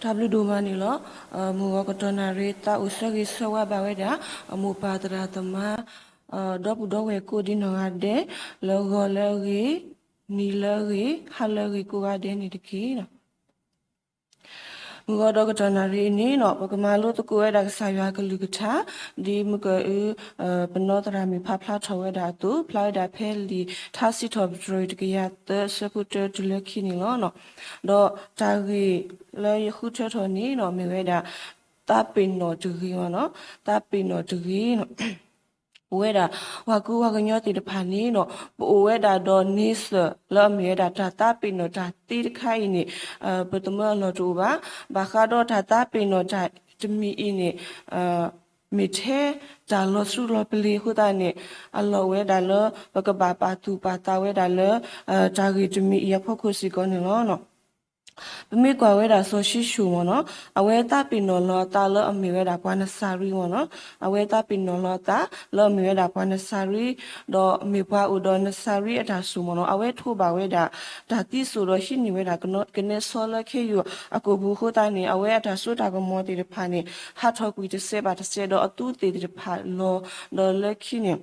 တၢ်ဘျုးဒိၣ်မးန့ၣ်လီၤ. မုၢ်ဂီၤကတီၢ်နၣ်ရံၣ် သးအိၣ်ဆၢဂ့ၤဆၢဝါဘၣ်ဝဲဒၣ် အမိၢ်ပၢ်သရၣ်သမါ ဒီပုၢ်ဒီဝဲၢ်ကိးဒံနီၢ်ဂၤဒဲး လၢဂီၤလၢအဂ့ၤ, နံၤလၢအဂ့ၤ, ဟါလၢအဂ့ၤကိးဂၤဒဲးန့ၣ်တက့ၢ်. မုၢ်ဂီၤဒီးကတီၢ်နၣ်ရံၣ်အံၤန့ၣ် ပကမၤလိသကိးဝဲဒၣ်ကစၢ်ယွၤအကလုၢ်ကထါ ဒ်မုၢ်ကၢအု ပနီသရၣ်မုၣ်ဖးဖျါထီၣ်ဝဲဒၣ်အသိး ဖျါဝဲဒၣ်ဖဲလံာ်ထါစံးထီၣ်ပတြၢၤတကယၤသၢအဆၢဖိတၢတုၤလၢခံန့ၣ်လီၤ. ဒီးတၢ်ဂ့ၢ်လၢယဃုထၢထီၣ်န့ၣ် မ့ၢ်ဝဲဒၣ် သးပ့ၤနီၣ်တဂ့ၤ, သးပ့ၤနီၣ်တဂ့ၤ. ပဝဲဒၣ် ပှၤကူပှၤကညီသ့ၣ်တဖၣ်န့ၣ် ပအိၣ်ဝဲဒၣ်ဒီး nature လၢအမ့ၢ်ဝဲဒၣ်တၢ်သးပ့ၤနီၣ်တၢ်သ့တခါအံၤန့ၣ် ပသမၢအလီၢ်တအိၣ်ဘၣ်. ဘၣ်ဃးဒီးတၢ်သးပ့ၤနီၣ်တၢ်တမံၤအံၤန့ၣ် မ့ၢ်ထဲတၢ်လီၤဆူလီၤပလ့ၤအဃိသတးန့ၣ် အလီၢ်ဝဲဒၣ်လၢ ပကဘၣ်ပာ်သူၣ်ပာ်သးဝဲဒၣ်လၢ တၢ်ဂ့ၢ်တမံၤအံၤအဖီခိၣ်စ့ၢ်ကီးန့ၣ်လီၤ. ပမ့ၢ်ကွၢ်ဝဲဒၣ်စီၤၡံၣ်ၡိၣ်မ့ၢ်နီၤ အဝဲသးပ့ၤနီၣ်လီၤအသးလၢအမ့ၢ်ဝဲဒၣ်ပှၤနစၤရံမ့ၢ်နီၤ အဝဲသးပ့ၤနီၣ်လီၤအသးလၢအမ့ၢ်ဝဲဒၣ်ပှၤနစၤရံ ဒီးမ့ၢ်ပှၤအိၣ်ဒီးနစၤရံအတၢ်စိာ်မ့ၢ်နီၤ အဝဲထိးဘၣ်ဝဲဒၣ် တၢ်သံစိာ်ဒီးဟံးန့ၢ်ဝဲဒၣ်ကနဲစီလၢခ့ယုၢ်အကိာ်ပူၤအဃိသတးန့ၣ် အဝဲအတၢ်စိတၢ်ကမီၤသ့ၣ်တဖၣ်န့ၣ် ဟးထီၣ်ကွံာ်တစဲးဘၣ်တစဲး ဒီးအသူသ့ၣ်သ့ၣ်တဖၣ်လီၤ ဒီးလၢခံန့ၣ်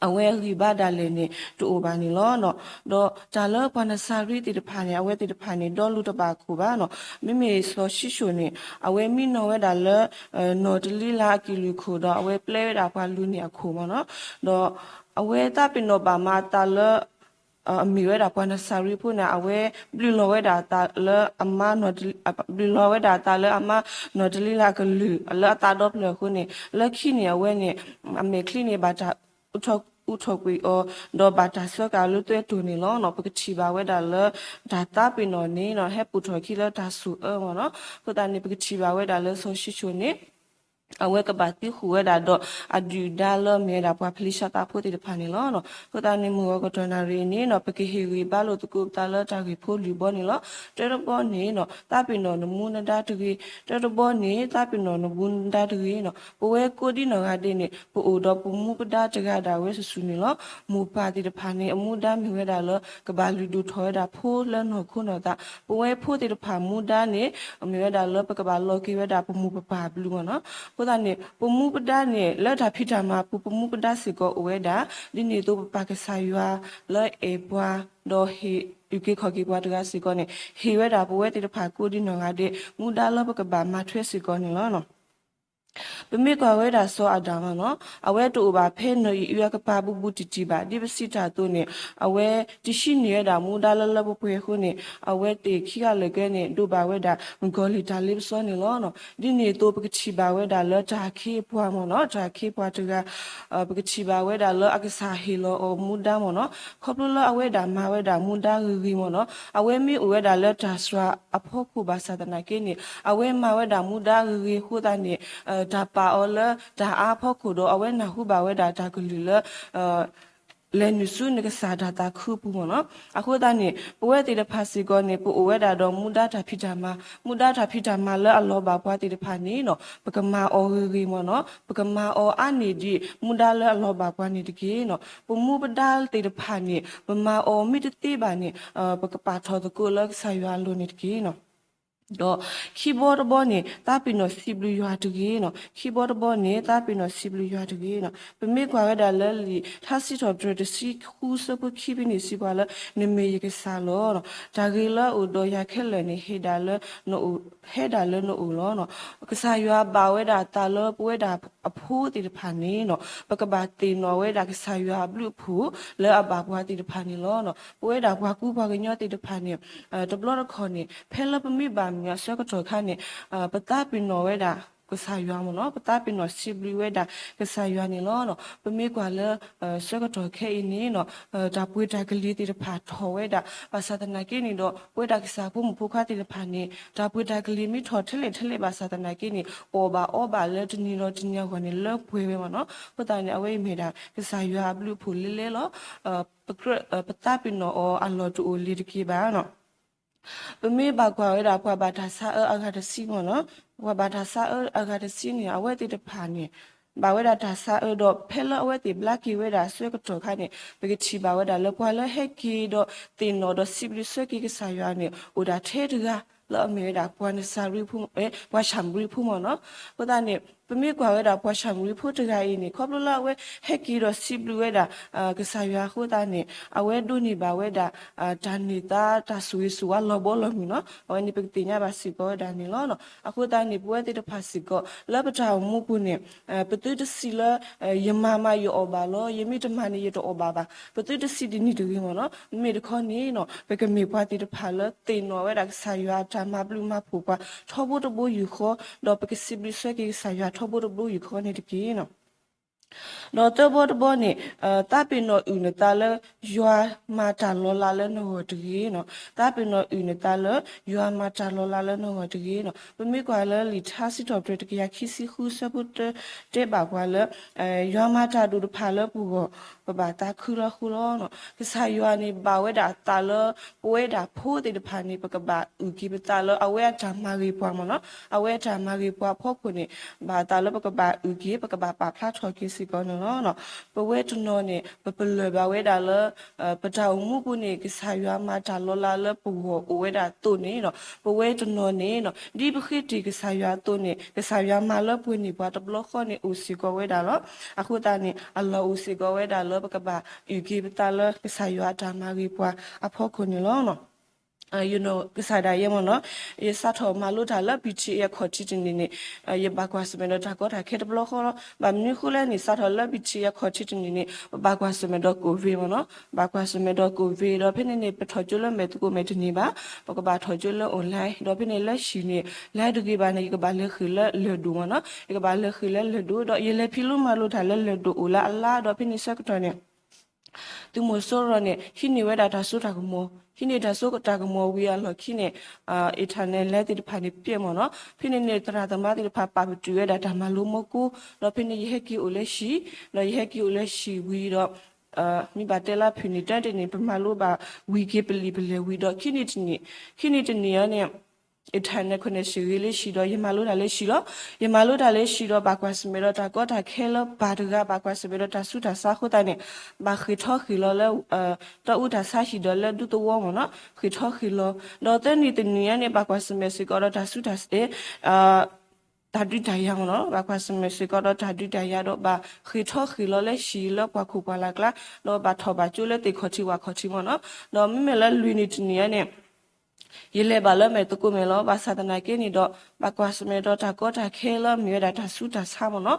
အဝဲအဂံၢ်ဘါဒၣ်လဲာ်န့ၣ် တအိၣ်ဘၣ်န့ၣ်လီၤ. ဒီးတၢ်လၢပှၤနစၤရံသ့ၣ်တဖၣ်န့ၣ် အဝဲသ့ၣ်တဖၣ်န့ၣ် ဒီလူတဘၣ်ခိၣ်ဘၣ်နီၤ မ့မ့ၢ်စီၤၡံၣ်ၡိၣ်န့ၣ် အဝဲမံနီၤဝဲဒၣ်လၢ နီၢ်တလံလၤအကံၢ်လွံၢ်ခိၣ် ဒီးအဝဲပျဲဝဲဒၣ်ပှၤလူၤန့ၢ်အခိၣ်မ့ၢ်နီၤ ဒီးအဝဲသးပ့ၤနီၣ်ဘၣ်မးအသးလၢ အမ့ၢ်ဝဲဒၣ်ပှၤနစၤရံဖိန့ၣ် အဝဲဘျုးလီၤဝဲဒၣ်အသးလၢအမါ ဘျုးလီၤဝဲဒၣ်အသးလၢအမါနီၢ်တလံလၤအကလုၢ် လၢအသးဒီဖျၢၣ်အဃိန့ၣ် လၢခံန့ၣ် အဝဲန့ၣ် အမဲာ်ချံန့ၣ် ဘၣ်တၢ်အူထီၣ်ကွံာ်အီၤ ဒီးဘၣ်တၢ်စၢဃာ်အီၤလၢသွဲတိၢ်န့ၣ်လီၤ. ပကထံၣ်ဘၣ်ဝဲဒၣ်လၢ တၢ်သးပ့ၤနီၣ်န့ၣ် ဟဲပိာ်ထီၣ်ခံလၢတၢ်စိာ်အၢမ့ၢ်နီၤ အဃိသတးန့ၣ် ပကထံၣ်ဘၣ်ဝဲဒၣ်လၢစီၤၡံၣ်ၡိၣ်န့ၣ် အဝဲကဘၣ်သံဃုာ်ဝဲဒၣ်ဒီးအဒုၣ်အဒါလၢအမ့ၢ်ဝဲဒၣ်ပှၤဖလံၡါသးဖိသ့ၣ်တဖၣ်န့ၣ်လီၤ. အဃိသတးန့ၣ် မုၢ်ဂီၤကတီၢ်နၣ်ရံၣ်န့ၣ် ပကဟ့ၣ်ဂံၢ်ဘါလိာ်သကိးပသးလၢတၢ်ဂ့ၢ်ဖိလွံၢ်ဘီန့ၣ်လီၤ. တၢတဘီန့ၣ် သးပ့ၤနီၣ်နမူနဒါတဂ့ၤ, တၢတဘီန့ၣ် သးပ့ၤနီၣ်နမူနဒါတဂ့ၤ. ပဝဲကိးဒံနီၢ်ဂၤဒဲးန့ၣ် ပအိၣ်ဒီးပမူပဒါတဂၤဒၣ်ဝဲစုာ်စုာ်န့ၣ်လီၤ. မိၢ်ပၢ်သ့ၣ်တဖၣ်န့ၣ် အမူဒါမ့ၢ်ဝဲဒၣ်လၢ ကဘၣ်လုၢ်ဒိၣ်ထီၣ်ဝဲဒၣ်ဖိလၢနီၢ်ခိနီၢ်သး, ပဝဲဖိသ့ၣ်တဖၣ်မူဒါန့ၣ် မ့ၢ်ဝဲဒၣ်လၢပကဘၣ်လီၤက့ၤဝဲဒၣ်ပမိၢ်ပပၢ်အဘျုးမ့ၢ်နီၤ. အဃိသတးန့ၣ် ပမူပဒါန့ၣ် လၢတၢ်ဖံးတၢ်မၤပူၤ ပမူပဒါစ့ၢ်ကီးအိၣ်ဝဲဒၣ်, ဒ်န့ၣ်အသိးပပၢ်ကစၢ်ယွၤလၢအဲၣ်ပှၤ ဒီးဟ့ၣ်အုၣ်က့ၤခီၣ်က့ၤပှၤတဂၤစ့ၢ်ကီးန့ၣ် ဟ့ၣ်ဝဲဒၣ်ပဝဲသ့ၣ်တဖၣ်ကိးဒံနီၢ်ဂၤဒဲး မူဒါလၢပကဘၣ်မၤထွဲစ့ၢ်ကီးန့ၣ်လီၤ. ပမ့ၢ်ကွၢ်ဝဲဒၣ်စီၤအၤဒၣ်မ့ၢ်နီၤ အဝဲတအိၣ်ဘၣ်ဖဲနီၢ်အံၣ်အုအကပၤဘူးဘူးတံၢ်တံၢ်ဘၣ်. ဒ်ပစံးတၢ်အသိးန့ၣ် အဝဲတဟံးန့ၢ်ဝဲဒၣ်မူဒါလၢလၢပှဲၤပှဲၤအဃိန့ၣ် အဝဲသ့ၣ်ခံဂၤလၢာ်ကဲန့ၣ် ဒိးဘၣ်ဝဲဒၣ်မုၣ်ကီၤလံၢ်တၢ်လ့ပစီန့ၣ်လီၤ. ဒ်န့ၣ်အသိးပကထံၣ်ဘၣ်ဝဲဒၣ်လၢတၢ်ခ့အပှၤမ့ၢ်နီၤ တၢ်ခ့ပှၤတဂၤ ပကထံၣ်ဘၣ်ဝဲဒၣ်လၢအကစၢ်ဟ့ၣ်လီၤအီၤမူဒါမ့ၢ်နီၤ ခီဖျိလၢအဝဲဒၣ်မၤဝဲဒၣ်မူဒါဂ့ၤဂ့ၤမ့ၢ်နီၤ အဝဲမ့ၢ်အိၣ်ဝဲဒၣ်လၢတၢ်စှၤအဖီခိၣ်ဘၣ်ဆၣ်သနာ်က့န့ၣ် အဝဲမၤဝဲဒၣ်မူဒါဂ့ၤဂ့ၤအဃိသတးန့ၣ် တၢ်ပာ်အီၤလၢတၢ်အါအဖီခိၣ်ဒီး အဝဲနၢ်ဟူဘၣ်ဝဲဒၣ်တၢ်ကလုၢ်လၢ လဲၤနုာ်ဆူနကစၢ်တၢ်သးခုအပူၤမ့ၢ်နီၤ. အဃိသတးန့ၣ် ပဝဲသ့ၣ်တဖၣ်စ့ၢ်ကီးန့ၣ် ပအိၣ်ဝဲဒၣ်ဒီးမူဒါတၢ်ဖံးတၢ်မၤ, မူဒါတၢ်ဖံးတၢ်မၤလၢအလီၤဘၣ်ပှၤသ့ၣ်တဖၣ်န့ၣ်နီၤ ပကမၤအီၤဂ့ၤဂ့ၤမ့ၢ်နီၤ, ပကမၤအီၤအါန့ၢ်ဒံး မူဒါလၢအလီၤဘၣ်ပှၤန့ၣ်တက့ၢ်နီၤ. ပမူပဒါသ့ၣ်တဖၣ်န့ၣ် ပမၤအီၤမ့ၢ်တသ့ဘၣ်န့ၣ် ပကပာ်ထီၣ်သကိးလၢကစၢ်ယွၤအလိၤန့ၣ်တက့ၢ်နီၤ. ဒီးခံဘီတဘီန့ၣ် သးပ့ၤနီၣ်စံးဘျုးယွၤတဂ့ၤနီၤ. ခံဘီတဘီန့ၣ် သးပ့ၤနီၣ်စံးဘျုးယွၤတဂ့ၤနီၤ. ပမ့ၢ်ကွၢ်ဝဲဒၣ်လၢလံာ်ထါစံးထီၣ်ပတြၢၤတဆံဃုဆၢဖိခံဖဲန့ၣ် စံးပှၤလၢ နမ့ၢ်ယကစၢ်လီၤ. တၢ်ဂ့ၤလၢအအိၣ်ဒီးယၤခဲလၢာ်န့ၣ် ဟ့ၣ်ဒၣ်လၢ ဟဲဒၣ်လၢနအိၣ်လီၤ. ကစၢ်ယွၤဘၣ်ဝဲဒၣ်အသးလၢပဝဲဒၣ်အဖိသ့ၣ်တဖၣ်န့ၣ်နီၤ ပကဘၣ်သ့ၣ်နီၣ်ဝဲဒၣ်ကစၢ်ယွၤအဘျုးအဖှိၣ်လၢအဘၣ်ပှၤသ့ၣ်တဖၣ်န့ၣ်လီၤ. ပဝဲဒၣ်ပှၤကူပှၤကညီသ့ၣ်တဖၣ်န့ၣ် တဘျီတခီၣ်န့ၣ် ဖဲလၢပမ့ၢ်ဘၣ်မုာ်အဆၢကတီၢ်ခါန့ၣ် ပသးပ့ၤနီၣ်ဝဲဒၣ်ကစၢ်ယွၤမ့ၢ်နီၤ, ပသးပ့ၤနီၣ်စံးဘျုးဝဲဒၣ်ကစၢ်ယွၤန့ၣ်လီၤ. ပမ့ၢ်ကွၢ်လၢ ဆၢကတီၢ်ခဲအံၤန့ၣ်နီၤ တၢ်ပှ့ၤတၢ်ကလံၤသ့ၣ်တဖၣ်ထီၣ်ဝဲဒၣ် ဘၣ်ဆၣ်သနာ်က့န့ၣ်ဒီး ပဝဲဒၣ်ကစၢ်ဖိမုၣ်ဖိခွါသ့ၣ်တဖၣ်န့ၣ် တၢ်ပှ့ၤတၢ်ကလံၤမ့ၢ်ထီၣ်ထဲလဲၣ်ထဲလဲၣ်ဘၣ်ဆၣ်သနာ်က့န့ၣ် အီၣ်ဘၣ်အီဘၣ်လၢတနံၤဒီးတနံၤအဂီၢ်န့ၣ် လၢပှဲၤဝဲမ့ၢ်နီၤ. အဃိသတးန့ၣ် အဝဲအံၤမ့ၢ်ဒၣ်ကစၢ်ယွၤအဘျုးအဖှိၣ်လဲၤလဲၤလီၤ. ပကြၢး ပသးပ့ၤနီၣ်အီၤအလီၢ်တအိၣ်လၢၤတက့ၢ်ဘၣ်နီၤ. ပမ့ၢ်ဘၣ်ကွၢ်ဝဲဒၣ်ပှၤဘၣ်တၢ်ဆါအၢအဂၤတဆံမ့ၢ်နီၤ, ပှၤဘၣ်တၢ်ဆါအၢအဂၤတဆံန့ၣ် အဝဲသ့ၣ်တဖၣ်န့ၣ် ဘၣ်ဝဲဒၣ်တၢ်ဆါအၢဒီး ဖဲလၢအဝဲသ့ၣ်ဘျါက့ၤဝဲဒၣ်အဆၢကတီၢ်ခါန့ၣ် ပကထံၣ်ဘၣ်ဝဲဒၣ်လၢပှၤလၢဟဲက့ၤဒီးသ့ၣ်နီၣ်ဒီးစံးဘျုးဆၢက့ၤကစၢ်ယွၤန့ၣ် အိၣ်ဒၣ်ထဲတဂၤ လၢအမ့ၢ်ဝဲဒၣ်ပှၤနစၤရ့ဖိ ပှၤၡၤမရံဖိမ့ၢ်နီၤ. အဃိသတးန့ၣ် ပမ့ၢ်ကွၢ်ဝဲဒၣ်ပှၤၡၤမရံဖိတဂၤအံၤန့ၣ် ခီဖျိလၢအဝဲဟဲက့ၤဒီးစံးဘျုးဝဲဒၣ် ကစၢ်ယွၤအဃိသတးန့ၣ် အဝဲဒိးန့ၢ်ဘၣ်ဝဲဒၣ် တၢ်န့ၢ်သါတၢ်ဆိၣ်ဂ့ၤဆိၣ်ဝါလီၤဘီလီၤမုၢ်နီၤ. အဝဲန့ၣ်ပကသ့ၣ်ညါဘၣ်စ့ၢ်ကီးဝဲဒၣ်န့ၣ်လီၤ. အဃိသတးန့ၣ် ပဝဲသ့ၣ်တဖၣ်စ့ၢ်ကီး လၢပတၢ်အိၣ်မူပူၤန့ၣ် ပသုတစံးလၢ ယမၤမးယအီၣ်ဘၣ်လီၤ, ယမ့ၢ်တမၤန့ၣ်ယတအီၣ်ဘၣ်ဘၣ်, ပသုတစံးဒ်န့ၣ်တဂ့ၤမ့ၢ်နီၤ. မ့မ့ၢ်တခီန့ၣ်နီၤ ပကမ့ၢ်ပှၤသ့ၣ်တဖၣ်လၢသ့ၣ်နီၣ်ဝဲဒၣ်ကစၢ်ယွၤအတၢ်မၤဘျုးမၤဖှိၣ်ပှၤ ထီဘိတဘိယူၢ်ဃီ, ဒီးပကစံးဘျုးဆၢက့ၤကစၢ်ယွၤထီဘိတဘိယူၢ်ဃီန့ၣ်တက့ၢ်နီၤ. ဒီးသၢဘီတဘီန့ၣ် သးပ့ၤနီၣ်အုၣ်နသးလၢ ယွၤမၤတၢ်လီၤလးလၢနဂီၢ်တဂ့ၤနီၤ. သးပ့ၤနီၣ်အုၣ်နသးလၢ ယွၤမၤတၢ်လီၤလးလၢနဂီၢ်တဂ့ၤနီၤ. ပမ့ၢ်ကွၢ်လၢလံာ်ထါစံးထီၣ်ပတြၢၤ တကယၤခံဆံဃုဆၢဖိတၢ တဲဘၣ်ပှၤလၢ ယွၤမၤတၢ်ဒိၣ်တဖၣ်လၢပဂီၢ် ပဘၣ်သးခုလီၤဃိလီၤ. ကစၢ်ယွၤန့ၣ် ဘၣ်ဝဲဒၣ်အသးလၢ ပဝဲဒၣ်ဖိသ့ၣ်တဖၣ်န့ၣ် ပကဘၣ်အုၣ်က့ၤပသးလၢအဝဲအတၢ်မၤဂ့ၤပှၤမ့ၢ်နီၤ. အဝဲအတၢ်မၤဂ့ၤပှၤအဖီခိၣ်န့ၣ် ဘၣ်အသးလၢပကဘၣ်အုၣ်က့ၤ ပကဘၣ်ပာ်ဖျါထီၣ်က့ၤစ့ၢ်ကီးန့ၣ်လီၤ. ပဝဲတနီၤန့ၣ် ပပလၢၢ်ဘၣ်ဝဲဒၣ်လၢ ပတၢ်အိၣ်မူပူၤန့ၣ် ကစၢ်ယွၤမၤတၢ်လီၤလးလၢပဂီၢ်အိၣ်ဝဲဒၣ်အသိးန့ၣ်နီၤ. ပဝဲတနီၤန့ၣ်နီၤ ဒ်ပဃ့တ့ၢ်ကစၢ်ယွၤအသိးန့ၣ် ကစၢ်ယွၤမၤလၢပှဲၤန့ၢ်ပှၤတဘျီဃီန့ၣ်အိၣ်စ့ၢ်ကီးဝဲဒၣ်လီၤ. အဃိသတးန့ၣ် အလီၢ်အိၣ်စ့ၢ်ကီးဝဲဒၣ်လၢပကဘၣ်အုၣ်က့ၤပသးလၢကစၢ်ယွၤအတၢ်မၤဂ့ၤပှၤအဖီခိၣ်န့ၣ်လီၤ. ယနီၢ်ကစၢ်ဒၣ်ယဲမ့ၢ်နီၤ ယစးထီၣ်မၤလိတၢ်လၢ ပံၣ်ထံၣ်အဲၣ် အခီၣ်ထံးတနံၤန့ၣ် ယဘၣ်ကွၢ်ဆၢၣ်မဲာ်ဒီးတၢ်ကီတၢ်ခဲတဘျီဃီလီၤ. ဘၣ်မနုၤဃိလဲၣ်န့ၣ် စးထီၣ်လၢ ပံၣ်ထံၣ်အဲၣ် အခီၣ်ထံးတနံၤန့ၣ် ပဘၣ်ကွၢ်ဆၢၣ်မဲာ်ဒီး COVID မ့ၢ်နီၤ. ဘၣ်ကွၢ်ဆၢၣ်မဲာ်ဒီး COVID ဒီးဖဲန့ၣ်န့ၣ် ပထီၣ်ကၠိလၢမဲာ်သကိးမဲာ်တန့ၢ်ဘၣ်, ပကဘၣ်ထီၣ်ကၠိလၢ online ဒီးဖဲန့ၣ်လၢဟံၣ်န့ၣ် လဲၤတဂ့ၤဘၣ်န့ၣ် ယကဘၣ်လဲၤဃုာ်လၢလၢၢ်ဒိၣ်မ့ၢ်နီၤ. ယကဘၣ်လဲၤဃုာ်လၢလၢၢ်ဒိၣ် ဒီးယလဲၤဖံးလိမၤလိတၢ်လၢလၢၢ်ဒိၣ်အိၣ်လၢအလါ ဒီးဖဲန့ၣ်ဆၢကတီၢ်န့ၣ် သုးမီၤစိရိၤန့ၣ် ဟံးန့ၢ်ဝဲဒၣ်တၢ်စိတၢ်ကမီၤ, ဟံးန့ၢ်တၢ်စိတၢ်ကမီၤဝံၤအလီၢ်ခံန့ၣ် internet သ့ၣ်တဖၣ်န့ၣ်ပျဲမ့ၢ်နီၤ. ဖဲန့ၣ်န့ၣ် သရၣ်သမါသ့ၣ်တဖၣ်ပာ်ပတုာ်ဝဲဒၣ်တၢ်မၤလိမူခိၣ်, ဒီးဖဲန့ၣ်ယဟဲက့ၤအိၣ်လၢဟံၣ်, ဒီးယဟဲက့ၤအိၣ်လၢဟံၣ်ဝံၤဒီး မ့ၢ်ဘၣ်တဲလၢဖုၣ်န့ၣ် တၢ်တန့ၣ် ပမၤလိဘၣ်ဝံၤက့ၤပလံာ်ပလဲၢ်ဝံၤဒီး ခံနံၤတနံၤ, ခံနံၤတနံၤအံၤန့ၣ် internet connection ဂ့ၤလၢဟံၣ်ဒီး ယမၤလိတၢ်လၢဟံၣ်လီၤ. ယမၤလိတၢ်လၢဟံၣ်ဒီး ဘၣ်ကွၢ်ဆၢၣ်မဲာ်ဒီးတၢ်ကီတၢ်ခဲလၢပှၤတဂၤ ဘၣ်ကွၢ်ဆၢၣ်မဲာ်ဒီးတၢ်ဆူးတၢ်ဆါအဃိသတးန့ၣ် ဘၣ်ဃ့ၢ်ထီၣ်ဃ့ၢ်လီၤလၢ တၢ်အူတၢ်ဆါဟံၣ်ဒီးလၢဒူသဝီမ့ၢ်နီၤ, ဃ့ၢ်ထီၣ်ဃ့ၢ်လီၤ. ဒီးသၢနံၤတနံၤအံၤန့ၣ် ဘၣ်ကွၢ်ဆၢၣ်မဲာ်စ့ၢ်ကီးဒီးတၢ်ဆူးတၢ်ဆါ တၢ်ဒုးတၢ်ယၤမ့ၢ်နီၤ, ဘၣ်ကွၢ်ဆၢၣ်မဲာ်စ့ၢ်ကီးဒီးတၢ်ဒုးတၢ်ယၤဒီး ဘၣ်ဃ့ၢ်ထီၣ်ဃ့ၢ်လီၤလၢဟံၣ်လၢပှၤခိၣ်ပှၤလၢ်ကျါ, ဒီးဘၣ်ထီၣ်ဘၣ်ကၠိလၢသ့ၣ်ခီၣ်ထံးဝၣ်ခီၣ်ထံးမ့ၢ်နီၤ. ဒီးမ့မ့ၢ်လၢလွံၢ်နံၤတနံၤအံၤန့ၣ် ယလဲၤဘၣ်လၢမဲာ်သကိးမဲာ်လီၤ. ဘၣ်ဆၣ်သနာ်က့န့ၣ်ဒီး ဘၣ်ကွၢ်ဆၢၣ်မဲာ်ဒီးတၢ်ကီတၢ်ခဲလၢမ့ၢ်ဝဲဒၣ်တၢ်ဆူးတၢ်ဆါမ့ၢ်နီၤ.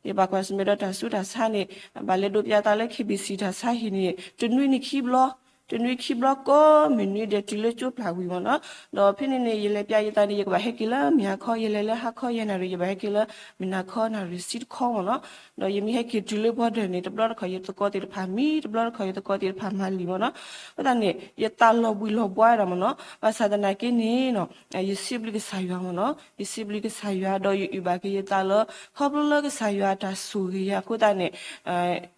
ယဘၣ်ကွၢ်ဆၢၣ်မဲာ်ဒီးတၢ်ဆူးတၢ်ဆါန့ၣ် ဘၣ်လဲၤဒိးပျးသးလၢ KBC တၢ်ဆါဟံၣ်န့ၣ် တနွံန့ၣ်ခံဘျီ, တနွံခံဘျီကိးမုၢ်နွံဒဲးတုၤလၢကၠိပျၢ်ဝံၤမ့ၢ်နီၤ. ဒီးဖဲန့ၣ်န့ၣ် ယလဲၤပျးယသးန့ၣ် ယကဘၣ်ဟဲက့ၤလၢမုၢ်ဟါခီ, ယလဲၤလၢဟါခီယဲၢ်နၣ်ရံၣ် ယဘၣ်ဟဲက့ၤလၢမုၢ်နၤခီနၣ်ရံၣ်ဆံတခီမ့ၢ်နီၤ. ဒီးယမ့ၢ်ဟဲက့ၤတုၤလၢ border န့ၣ် တဘျီတခီၣ်ယသကိးသ့ၣ်တဖၣ်မံ, တဘျီတခီၣ်ယသကိးသ့ၣ်တဖၣ်မၤလံာ်မ့ၢ်နီၤ. အဃိသတးန့ၣ် ယသးလီၤဘှံးလီၤဘှါဒၣ်မ့ၢ်နီၤ. ဘၣ်ဆၣ်သနာ်က့န့ၣ်နီၤ ယစံးဘျုးကစၢ်ယွၤမ့ၢ်နီၤ, ယစံးဘျုးကစၢ်ယွၤ ဒီးယအုၣ်ဘၣ်က့ၤယသးလၢ ခီဖျိလၢကစၢ်ယွၤအတၢ်ဆိၣ်ဂ့ၤယၤအဃိသတးန့ၣ်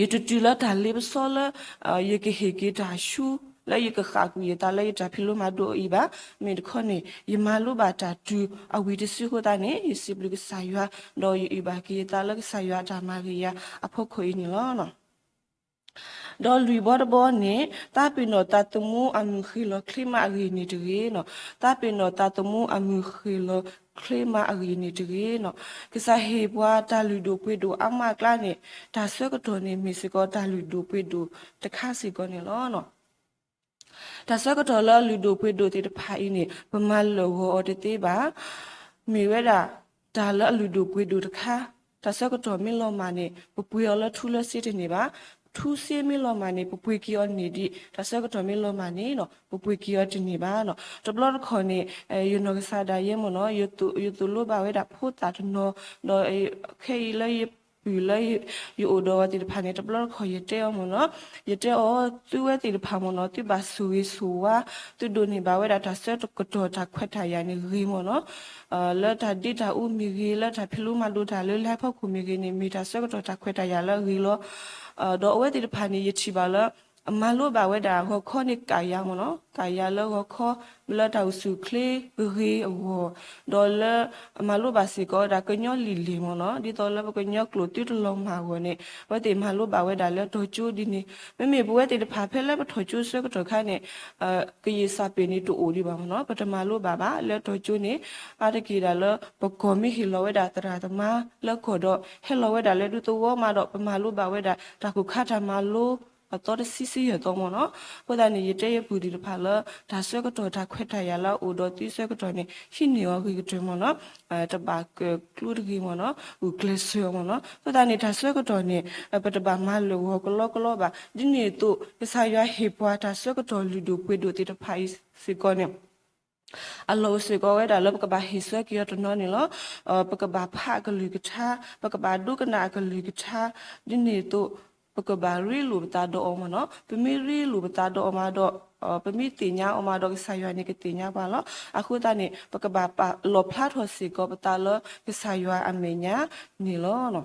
ယတတုၤလၢတၢ်လ့ပစီလၢ ယကဟ့ၣ်က့ၤတၢ်ဆူ လၢယကဃၣ်ကွံာ်ယသးလၢယတၢ်ဖံးလိမၤဒိးအံၤဘၣ်. မ့ၢ်တခီန့ၣ် ယမၤလိဘၣ်တၢ်တုၤအဝံၤတစုအဃိသတးန့ၣ် ယစံးဘျုးကစၢ်ယွၤ ဒီးယအုၣ်ဘၣ်က့ၤယသးလၢကစၢ်ယွၤအတၢ်မၤဂ့ၤယၤအဖီခိၣ်အံၤန့ၣ်လီၤ. ဒီးလွံၢ်ဘီတဘီန့ၣ် သးပ့ၤနီၣ်သးသမူအမုၢ်ဃ့ၢ်လီၤချ့မးအဂ့ၢ်န့ၣ်တဂ့ၤနီၤ. သးပ့ၤနီၣ်သးသမူအမုၢ်ဃ့ၢ်လီၤချ့မးအဂ့ၢ်န့ၣ်တဂ့ၤနီၤ. ကစၢ်ဟ့ၣ်ပှၤတၢ်လုၢ်ဒိၣ်ပှ့ၤဒိၣ်အါမးအကျါန့ၣ် တၢ်ဆၢကတီၢ်န့ၣ်မ့ၢ်စ့ၢ်ကီးတၢ်လုၢ်ဒိၣ်ပှ့ၤဒိၣ်တခါစ့ၢ်ကီးန့ၣ်လီၤ. တၢ်ဆၢကတီၢ်လၢအလုၢ်ဒိၣ်ပှ့ၤဒိၣ်သ့ၣ်တဖၣ်အံၤန့ၣ် ပမၤလၢာ်ဂီၤအီၤတသ့ဘၣ်. မ့ၢ်ဝဲဒၣ် တၢ်လၢအလုၢ်ဒိၣ်ပှ့ၤဒိၣ်တခါ, တၢ်ဆၢကတီၢ်မ့ၢ်လီၤမၢ်န့ၣ် ပပှ့ၤအီၤလၢထူလၢစ့တန့ၢ်ဘၣ်. ထူစ့မ့ၢ်လီၤမၢ်န့ၣ် ပပှ့ၤက့ၤအီၤန့ၢ်ဒံး, တၢ်ဆၢကတီၢ်မ့ၢ်လီၤမၢ်န့ၣ် ပပှ့ၤက့ၤအီၤတန့ၢ်ဘၣ်နီၤ. တဘျီတခီၣ်န့ၣ် ယနီၢ်ကစၢ်ဒၣ်ယဲမ့ၢ်နီၤ ယသိၣ်လိဘၣ်ဝဲဒၣ်ဖိသၣ်တနီၤ, ဒီးခဲအံၤလၢယပုၢ်လၢယအိၣ်ဒီးအီၤသ့ၣ်တဖၣ်န့ၣ် တဘျီတခီၣ်ယတဲအီၤမ့ၢ်နီၤ, ယတဲအီၤ သုဝဲသ့ၣ်တဖၣ်မ့ၢ်နီၤ သုဘၣ်ဆိၣ်ဂ့ၤဆိၣ်ဝါ, သုဒိးန့ၢ်ဘၣ်ဝဲဒၣ်တၢ်ဆၢကတီၢ်တၢ်ခွဲးတၢ်ယာ်န့ၣ်ဂ့ၤမ့ၢ်နီၤ, လၢတၢ်ဒ့တၢ်အူမ့ၢ်ဂ့ၤ, လၢတၢ်ဖံးလိမၤဒိးတၢ်လၢလၢဖီခိၣ်မ့ၢ်ဂ့ၤန့ၣ် မ့ၢ်တၢ်ဆၢကတီၢ်တၢ်ခွဲးတၢ်ယာ်လၢအဂ့ၤလီၤ. ဒီးအဝဲသ့ၣ်တဖၣ်န့ၣ် ယထံၣ်ဘၣ်လၢ မၤလိဘၣ်ဝဲဒၣ်ဂီၤခီန့ၣ်ကးယၤမ့ၢ်နီၤ, ကးယၤလၢဂီၤခီ လၢတၢ်အိၣ်ဆူၣ်အိၣ်ချ့ဂ့ၤဂ့ၤအဂီၢ်, ဒီးလၢအမၤလိဘၣ်စ့ၢ်ကီးဝဲဒၣ်ကညီလံာ်လဲၢ်မ့ၢ်နီၤ, ဒ်သိးလၢပကညီကျိာ်သုတလီၤမၢ်အဂီၢ်န့ၣ် အဝဲသ့ၣ်မၤလိဘၣ်ဝဲဒၣ်လၢတီၤကၠိဒ်န့ၣ်, မ့မ့ၢ်ပဝဲသ့ၣ်တဖၣ်ဖဲလၢပထီၣ်ကၠိဆၢကတီၢ်ခါန့ၣ် ကယံာ်စၢ်ပ့ၤန့ၣ်တအိၣ်ဒံးဘၣ်မ့ၢ်နီၤ, ပတမၤလိဘၣ်ဘၣ်လၢတီၤကၠိန့ၣ်, အါတက့ၢ်ဒၣ်လၢပကီၢ်မ့ၢ်ဟ့ၣ်လီၤဝဲဒၣ်သရၣ်သမါလၢကီၢ်ဒီး ဟဲလီၤဝဲဒၣ်လၢဒူသဝီမးဒီး ပမၤလိဘၣ်ဝဲဒၣ် တၢ်ကိၢ်ခါတၢ်မၤလိ အသီတဆံဆံယဲၢ်သီမ့ၢ်နီၤ. အဃိသတးန့ၣ် ယတဲယပုၢ်သ့ၣ်တဖၣ်လၢ တၢ်ဆၢကတီၢ်တၢ်ခွဲးတၢ်ယာ်လၢအအိၣ်ဒီးသုဆၢကတီၢ်န့ၣ် ဟံးန့ၢ်အီၤဂ့ၤကတၢၢ်မ့ၢ်နီၤ, တဘၣ်ကကျိတဂ့ၤမ့ၢ်နီၤ, ဂုာ်ကျဲးစၢးအီၤမ့ၢ်နီၤ. အဃိသတးန့ၣ် တၢ်ဆၢကတီၢ်န့ၣ် ပတဘၣ်မၤလၢာ်ဂီၤကလီကလီဘၣ်. ဒ်န့ၣ်အသိး ကစၢ်ယွၤဟ့ၣ်ပှၤတၢ်ဆၢကတီၢ်လုၢ်ဒိၣ်ပှ့ၤဒိၣ်သ့ၣ်တဖၣ်အံၤစ့ၢ်ကီးန့ၣ် အလီၢ်အိၣ်စ့ၢ်ကီးဝဲဒၣ်လၢပကဘၣ်ဟ့ၣ်ဆၢက့ၤအီၤတနီၤန့ၣ်လီၤ. ပကဘၣ်ဖးအကလုၢ်ကထါ, ပကဘၣ်ဒိကနၣ်အကလုၢ်ကထါ, ဒ်န့ၣ်အသိး ပကဘၣ်ရ့လိာ်ပသးဒီးအီၤမ့ၢ်နီၤ. ပမ့ၢ်ရ့လိာ်ပသးဒီးအီၤမးဒီး ပမ့ၢ်သ့ၣ်ညါအီၤမးဒီး ကစၢ်ယွၤန့ၣ်ကသ့ၣ်ညါပှၤလီၤ. အဃိသတးန့ၣ် ပကဘၣ်လီၣ်ဖျါထီၣ်စ့ၢ်ကီးပသးလၢကစၢ်ယွၤအမဲာ်ညါန့ၣ်လီၤ.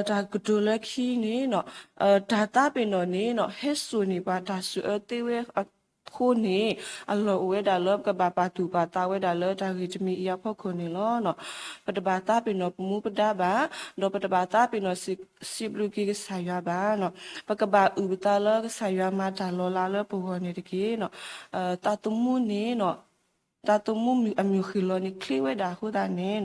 တၢ်ကတိၤလၢခံန့ၣ် တၢ်သးပ့ၤနီၣ်န့ၣ် ဟဲစိာ်န့ၢ်ပှၤတၢ်စူၢ်အၢသ့ဝဲအဃိန့ၣ် အလီၢ်အိၣ်ဝဲဒၣ်လၢပကဘၣ်ပာ်သူၣ်ပာ်သးဝဲဒၣ်လၢတၢ်ဂ့ၢ်တမံၤအံၤအဖီခိၣ်န့ၣ်လီၤ. ပတဘၣ်သးပ့ၤနီၣ်ပမူပဒါဘၣ်, ဒီးပတဘၣ်သးပ့ၤနီၣ်စံးဘျုးက့ၤကစၢ်ယွၤဘၣ်. ပကဘၣ်အုၣ်ပသးလၢကစၢ်ယွၤမၤတၢ်လီၤလးလၢပဂီၢ်န့ၣ်တက့ၢ်. သးသမူန့ၣ် သးသမူအမုၢ်ဃ့ၢ်လီၤန့ၣ် ချ့ဝဲဒၣ်အဃိသတးန့ၣ်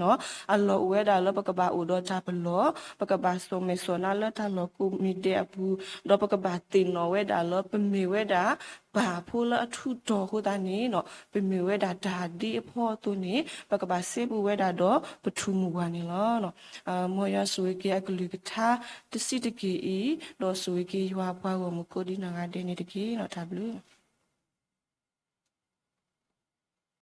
အလီၢ်အိၣ်ဝဲဒၣ်လၢပကဘၣ်အိၣ်ဒီးတၢ်ပလီၢ်, ပကဘၣ်စိာ်မဲာ်စိာ်နါလၢတၢ်လီၢ်ကိးမံၤဒဲးအပူၤ, ဒီးပကဘၣ်သ့ၣ်နီၣ်ဝဲဒၣ်လၢပမ့ၢ်ဝဲဒၣ် ပၢ်ဖိလၢအထူးတီၤအဃိသတးန့ၣ် ပမ့ၢ်ဝဲဒၣ်တၢ်ဒ့အဖီအသိးန့ၣ် ပကဘၣ်စဲဘူးဝဲဒၣ်ဒီးပထူၣ်မုၢ်ဝၢ်န့ၣ်လီၤ. မ်ယွၤဆိၣ်ဂ့ၤက့ၤအကလုၢ်ကထါတဆံးတက့ၢ်အံၤ, ဒီးဆိၣ်ဂ့ၤက့ၤယွၤအပှၤဂီၢ်မုၢ်ကိးဒံနီၢ်ဂၤဒဲးန့ၣ်တက့ၢ်. တၢ်ဘျုး